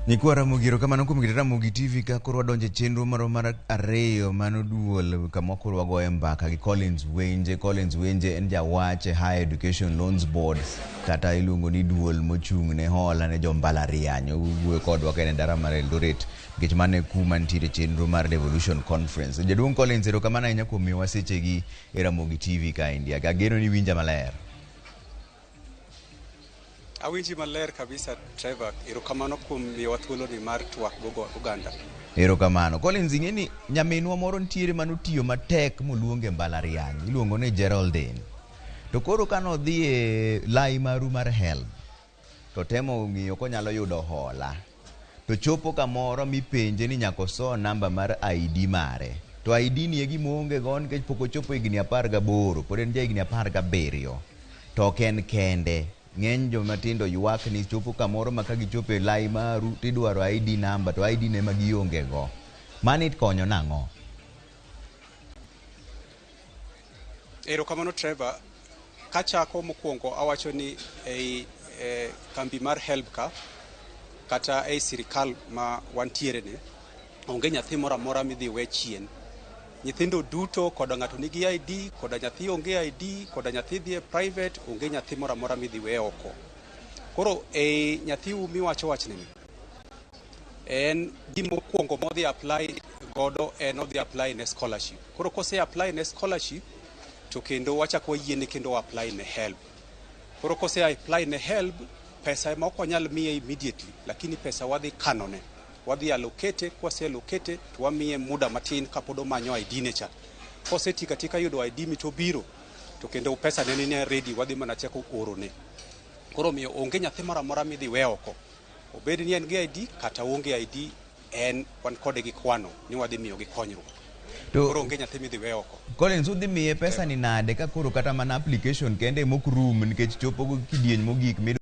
Nyikwa Ramogi erokamano kuom keto Ramogi TV ka koro wadonjo e chenro marwa mar ariyo mano duol kama koro wagoye mbaka gi Collins Wenje. Collins Wenje en jawach e Higher Education Loans Board kata iluongo ni duol mochung' ne hola ne jo mbalariany. Owuoyo kodwa ka en e dara mar Eldoret nikech mano e kuma nitiere chenro mar Devolution Conference. Jaduong' Collins erokamano ahinya kuom miyowa sechegi e Ramogi TV kaendi. Ageno ni iwinja maler. Awinji maler kabisa Trevor, erokamano kuom miyowa thuoloni mar twak go oganda. Erokamano. Collins, ing'e ni nyaminwa moro nitiere manotiyo matek moluonge e mbalariany, iluongo ni Geraldine. To koro ka nodhi e lai maru mar HELB, to temo ng'iyo konyalo yudo hola. To chopo kamoro mipenje ni nyaka oso namba mar ID mare. To ID ni e gima oonge go nikech pok ochopo higni 18, pod en ja higni 17. To ok en kende. Ng'eny joma tindo ywak ni chopo kamoro ma ka gichopo e lai maru tidwaro ID namba to ID ne ema gionge go. Mani konyo nang'o? Erokamano Trevor. Kachako mokwongo awacho ni ei kambi mar HELB ka kata ei sirikal ma wantiere ni onge nyathi moro amora midhi we chien. Nyithindo duto koda ng'ato nigi ID, koda nyathi onge ID, koda nyathi dhi e private, onge nyathi moro amora midhi we oko. Koro ei nyathiu miwacho wachni ni, en gima mokwongo modhi apply godo en odhi apply ne scholarship. Koro kose apply ne scholarship to kendo wachako wayiene kendo apply ne HELB. Koro kose apply ne HELB, pesa ema ok wanyal miye immediately, lakini pesa wadhi kanone. Wadhi allocate, kwase allocate to wamiye muda matin kapod omanyo ID ne cha. Kosetika tika yudo ID mi to obiro, to kendo pesa ne ni ready wadhi mana chako orone. Koro omiyo onge nyathi moro amora midhi we oko. Obed ni en gi ID kata oonge ID, en wan kode gi kwano ni wadhi miyogi konyruok. To Koro onge nyathi midhi we oko. Collins udhi miye pesa ni nade ka koro kata mana application kende mok rum nikech chopo kidieny mogik midwaro